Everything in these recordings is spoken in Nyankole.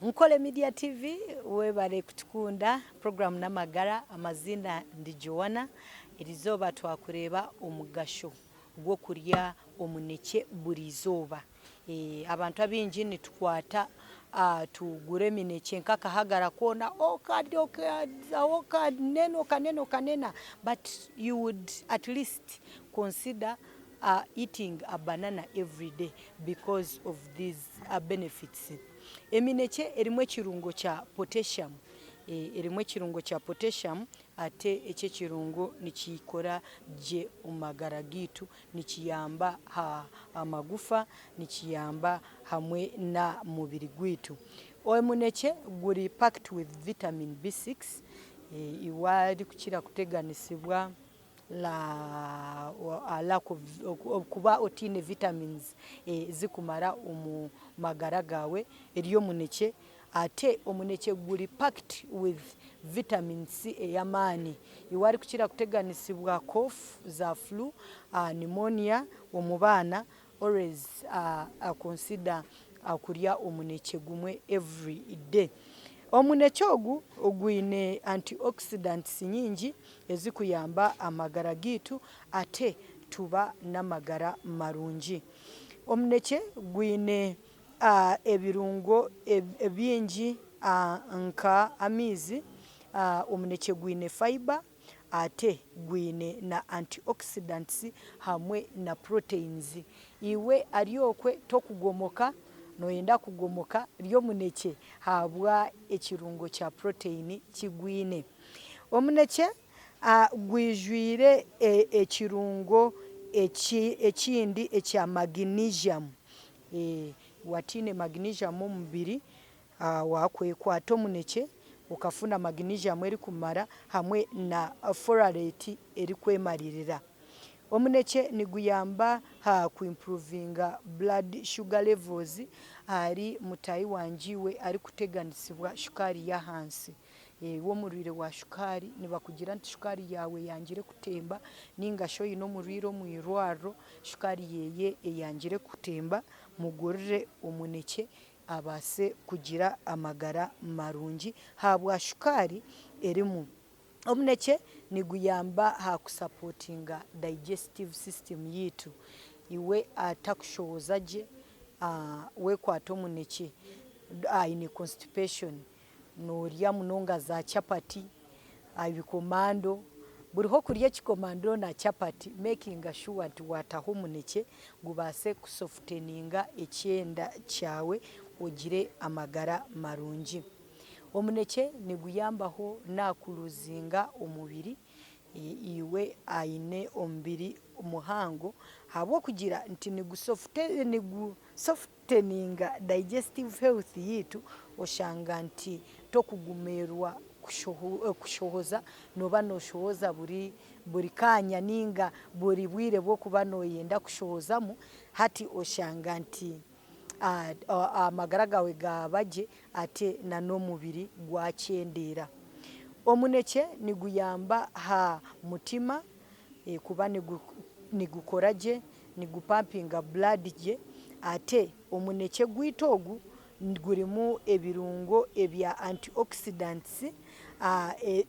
Nkole Media TV webare kutukunda program n'amagara amaziina ndi Joanna erizooba twakureeba omugasho gw'okurya omunekye buri izooba abantu abaingi nitukwata tugura eminekye nk'akahagara koona okarya okazaho okanena okanena okanena but you would at least consider eating a banana everyday because of these benefits. Eminekye erimu ekirungo kya potassium, erimu ekirungo kya potassium ate eki ekirungo nikikora gye omu magara gaitu, nikiyamba aha magufa, nikiyamba hamwe n'aha mubiri gwaitu. Omunekye guri packed with vitamin B6, iwe arikukira kuteganisibwa lack of okuba otaine vitamins zirikumara omu magara gaawe eri omunekye ate omunekye guri packed with vitamin C ey'amaani. Iwe arikukira kuteganisibwa cough za flu, pneumonia omu baana always consider kurya omunekye gumwe every day. Omunekye ogu gwine antioxidants nyingi ezikuyamba amagara gaitu ate tuba n'amagara marungi. Omunekye gwine ebirungo bingi nka amaizi, omunekye gwine fibre ate gwine na antioxidants hamwe na proteins. Iwe ari okwe tokugomoka, noyenda kugomoka rya omunekye ahabwa ekirungo kya protein kigwine. Omunekye gwijwire ekirungo ekindi ekya magnesium. Wataine magnesium omu mubiri, wakwekwata omunekye okafuna magnesium erikumara hamwe na folate erikwemaririra. Omunekye niguyamba aha ku improvinga blood sugar levels ahari mutaahi wangye iwe arikuteganisibwa shukaari y'ahansi. Iwe omurwaire wa shukaari nibakugira nti shukaari yaawe eyangire kutemba ninga shi oine omurwaire omu irwariro shukaari yeye eyangire kutemba, mugurire omunekye abaase kugira amagara marungi ahabwa shukaari erimu. Omunekye niguyamba aha kusapotinga digestive system yaitu. Iwe atakushohoza gye wekwata omunekye aine constipation Noorya munonga za chapati, ebikomando, buri hokurya ekikomando na chapati mekinga shuwa nti waataho omunekye gubaase kusofuteninga ekyenda kyawe ogire amagara marungi. Omunekye niguyambaho n'aha kuruzinga omubiri Iwe aine omubiri muhango ahabw'okugira nti nigusofuteninga digestive health yaitu oshanga nti tokugumirwa kushohoza nooba nooshohoza buri kaanya ninga buri bwire bw'okuba nooyenda kushohozamu hati oshanga nti amagara gaawe gaaba gye ate n'omubiri gwakyendeera. Omunekye niguyamba aha mutima kuba nigukora gye, nigupampinga blood gye ate omunekye gwaitu ogu gurimu ebirungo ebya antioxidants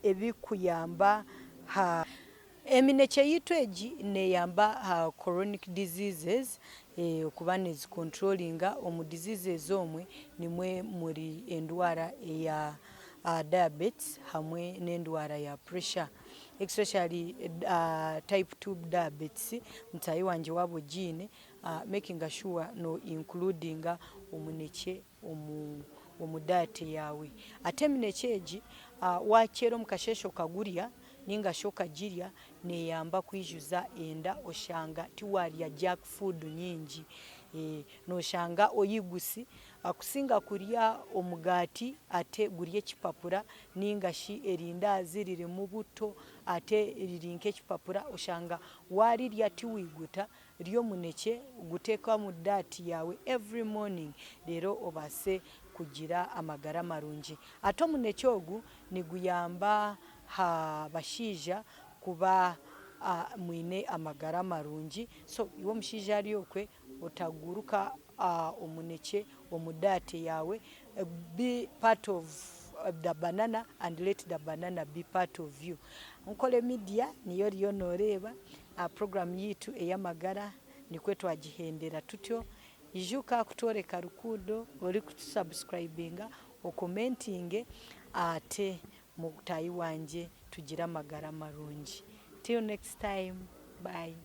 ebirikuyamba aha. Eminekye yaitu egi neyamba aha chronic diseases okuba nezi controllinga, omu diseases omwe nimwo muri endwara eya diabetes hamwe n'endwara ya pressure especially type 2 diabetes mutaahi wangye waaba ogiine makinga sure no includinga omunekye omu diet yaawe. Ate eminekye egi waakyera omu kasheeshe okagurya ninga shi okagirya neeyamba kwijuza enda oshanga tiwaarya junk food nyingi. Nooshanga oyigusi kusinga kurya omugaati ate guri ekipapura ninga shi erindaazi ririmu buto ate riri nk'ekipapura oshanga waarirya tiwaiguta Rya omunekye guteeke omu diet yaawe every morning reero obaase kugira amagara marungi. Ate omunekye ogu niguyamba aha bashaija kuba mwine amagara marungi so iwe omushaija ari okwe otaguruka omunekye omu diet yaawe. Be part of the banana and let the banana be part of you. Nkole Media niyo oriyo noreeba aha program yaitu ey'amagara nikwo twagihendera tutyo. Ijuka kutworeka rukundo orikutusubscribinga, okomentinge ate mutaahi wangye tugire amagara marungi. Till next time, bye.